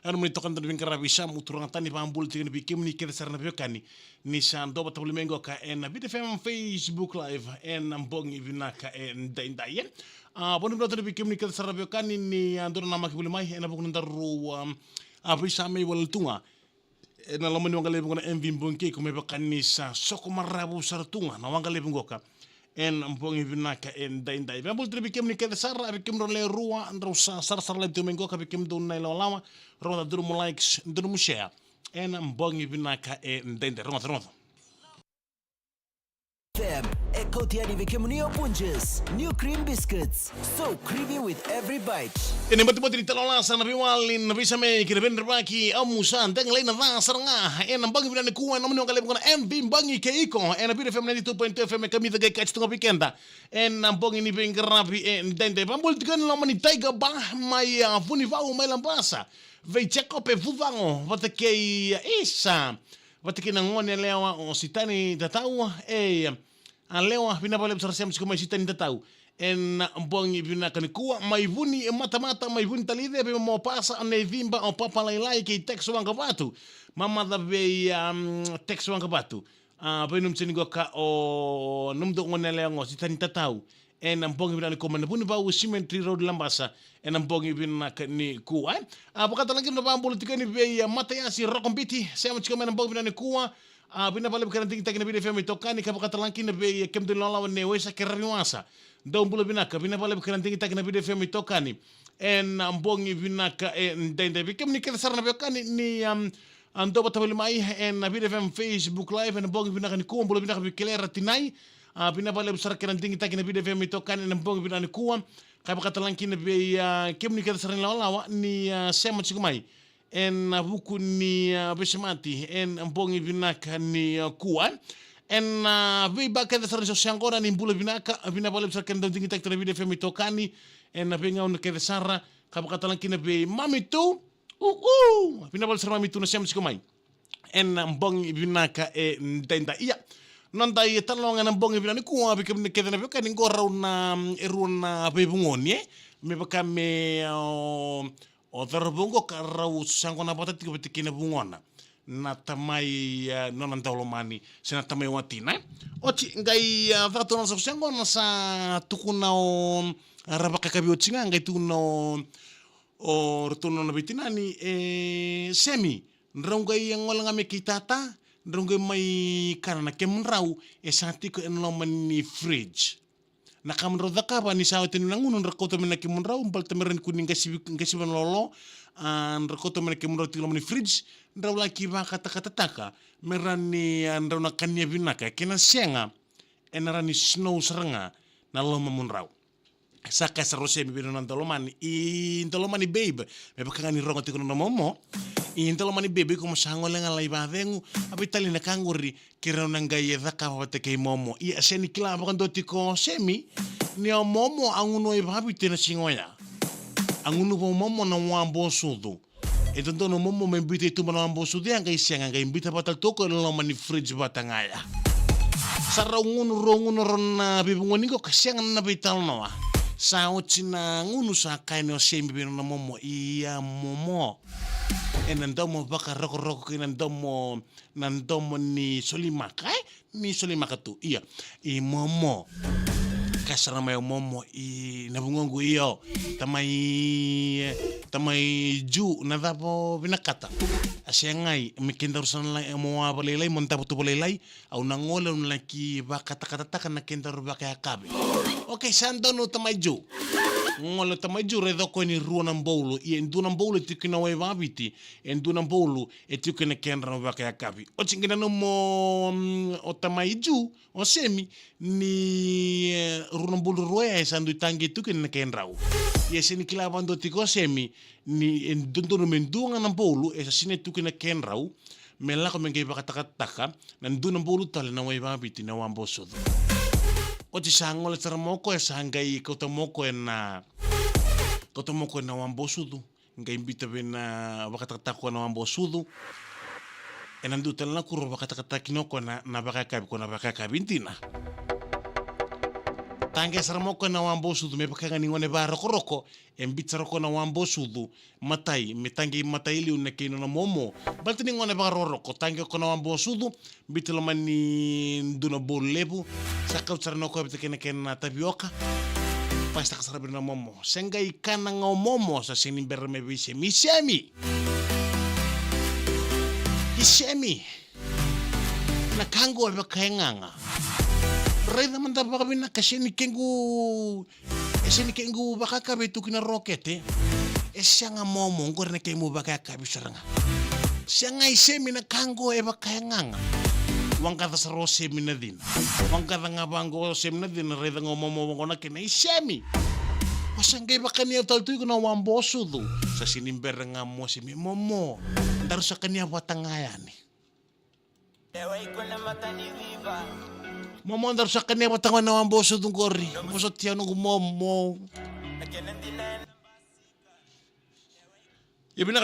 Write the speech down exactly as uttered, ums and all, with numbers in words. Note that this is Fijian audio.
Ena moni toka na veiqaravi sa muturanga tani, vakabula tiko yani vei kemuni kece sara na veiwekani ni sa dua vata voli mai qoka ena Viti F M Facebook Live ena bogi vinaka edaidai e. A, voni vinaka tani vei kemuni kece sara na veiwekani ni a dua na namaki voli mai ena vuku na daru a, a veisa mai wale tu ga ena loma ni waqa levu qo na M V Bogi Kei Iko, me vaka ni sa soko maravu sara tu ga na waqa levu qoka ena bogi vinaka edaidai. Vakabula tale vei kemuni kece sara, vei kemudou na lewe rua drau sa sarasara live tu mai qoka, vei kemudou na ilawalawa, rogoca, dua nomu likes, dua nomu share ena bogi vinaka edaidai. Rogoca, rogoca. Fam, e kauti yani vei kemuni o Punjas New Cream Biscuits. So creamy with every bite. Ena ibatibati ni talanoa sa na veiwali, na veisamei kei na veidavaki, au sa dega lai na ca sara ga ena bogi vinaka nikua ena loma ni waqa levu qo na M V Bogi Kei Iko ena Viti F M ninety-two point two F M, e kamica qai kaci tu ga vei keda ena bogi ni veiqaravi edaidai. Vakabula tiko ena loma ni Tiger Bar mai a Vunivau mai Labasa vei Jacob e Vuvago vata kei a isa vata kei na gone yalewa o Sitani Tatau. E, yalewa, vinaka vakalevu sara sema tiko mai Sitani Tatau ena bogi vinaka nikua. Mai Vuni e Matamata, mai Vuni Talice, vei Momo Pasa, o Nei Ciba, o Papa Lailai kei Tex Waqavatu. Mamaca vei, um, Tex Waqavatu. A, vei nomu tini qoka o nomudou gone yalewa qo Sitani Tatau ena bogi vinaka nikua mai na Vunivau Cemetery Road Labasa ena bogi vinaka nikua e. A, vakatalaki na vakabula tiko yani vei a Mataiasi Rokobiti, sema tiko mai ena bogi vinaka nikua. A, vinaka vakalevu kei na digitaki na Viti F M itokani, ka vakatalaki na vei a kemudou na lawalawa nei Waisa kei Raviwasa. Dou bula vinaka, vinaka vakalevu kei na digitaki na Viti F M itokani ena bogi vinaka edaidai. Vei kemuni kece sara na veiwekani ni, um, a dua vata voli mai ena Viti F M Facebook Live ena bogi vinaka nikua, bula vinaka vei Kelera Tinai. A, vinaka vakalevu sara kei na digitaki na Viti F M itokani ena bogi vinaka nikua. Ka vakatalaki na vei a kemuni kece sara na ilawalawa ni a sema tiko mai ena vuku ni a veisemati ena bogi vinaka nikua. Ena vei ba kece sara ni soso yaqona, ni bula vinaka, vinaka vakalevu sara kei na dau digitaki tu na Viti F M itokani ena veigauna kece sara. Ka vakatalaki na vei Mami Tu. Uhu! Vinaka vakalevu sara Mami Tu na sema tiko mai ena bogi vinaka edaidai. Ia, noda italanoa ena bogi vinaka nikua vei kemuni kece na veiwekani qo rau na, e rua na veivugoni e. Me vaka me, o, o cauravou qo ka rau soso yaqona vata tiko vata kei na vugona, na tamai, e, nona daulomani se na tamai watina e. Oti qai, e, caka tu na soso yaqona sa tukuna o, e, ra vakayakavi oti ga qai tukuna o, o ratou na nona veitinani, e, Semi, drau qai gole ga mai kei tata, drau qai mai kana na kemudrau e sa tiko ena loma ni fridge. Na ka mo drau cakava ni sa oti na gunu, dra kauta mai na kemudrau, baleta me rawa ni kua ni qasivi, qasiva na lolo. A, dra kauta mai na kemudrau tiko loma ni fridge, drau laki vakatakatataka me rawa ni, a, drau na kania vinaka, kena sega ena rawa ni snow sara ga na lomamudrau. Sa kaya sara o Semi vei nona daulomani, i daulomani babe, me vaka ga ni rogo tiko nona momo. I daulomani babe, iko mo sa gole ga lai vacegu, a veitalia na ka qori, keirau na qai cakava vata kei momo. Ia, sega ni kila vakadua tiko o Semi ni o momo a gunu e vaviti ena siga oya. A gunu vei momo na wabosucu. E dodonu o momo me biuta i tuba na wabosucu ya, qai sega, qai biuta vata tu o koya e loma ni fridge vata ga ya. Sa rau gunu, rau gunu rau na veivugoni qo ka sega na veitalanoa. Sa oti na gunu sa kaya o Semi vei nona momo, ia momo, ena dau mo vakarokoroko kei na dau mo, na domo ni solimaka e, ni solimaka tu. Ia, i momo. Kaya sara mai o momo, i na vugoqu, io, tamai, tamai Ju, na cava o vinakata? A segai, me kedaru sa na lai, mo a valailai, mo davo tu valailai, au na gole, au na laki vakatakatataka na kedaru vakayakavi. Okei, sa donu tamai Ju. Gole tamai Ju, raica o koya ni rua na boulu, ia e dua na boulu e tiko kina wai vaviti, e dua na boulu e tiko kina kedrau vakayakavi. Oti qai nanuma o, mm, o tamai Ju, o Semi, ni, e, rua na boulu rua ya e sa dui taqi tu kina na kedrau. Ia sega ni kila vakadua tiko o Semi ni e dodonu me dua ga na boulu e sa sinai tu kina kedrau, me lako me qai vakatakataka na dua na boulu tale na wai vaviti na wabosucu. Oti sa gole sara mai o koya, sa qai kauta mai o koya na, kauta mai o koya na wabosucu. Qai biuta vei na vakatakataka o koya na wabosucu. Ena dua tale na kuro vakatakataka kina o koya na, na vakayakavi, o koya na vakayakavi dina. Taqe sara mai o koya na wabo sucu, me vaka ga ni gone vakarokoroko, e biuta sara o koya na wabo sucu, matai, me taqe matai liu na kena nona momo. Baleta ni gone vakarokoroko, taqe o koya na wabo sucu, biuta loma ni dua na bowl levu, sa kauta sara o koya vata kei na kena tavioka, pasitaka sara vei na momo. Se qai kana ga o momo, sa sega ni bera me vei Semi. Semi. Semi. Na ka qo e vaka e gaga. Raica mada vakavinaka, sega ni kequ, e sega ni kequ vakayakavi e tu kina rokete. E sega momo, qori na kemu vakayakavi sara ga. Sega i Semi, na ka qo e vaka e gaga. Waqaca sara o Semi na cina. Waqaca ga vaqo o Semi na cina, raica ga o momo vaqo na kena, i Semi. O sa qai vakani au tale tu iko na wabo sucu. Sa sega ni bera ga mo Semi, momo. Daru sa kania vata ga yani. Momo, daru sa kania vata ga na wabo sucu qori. Vosoti au noqu momo. Ia vinaka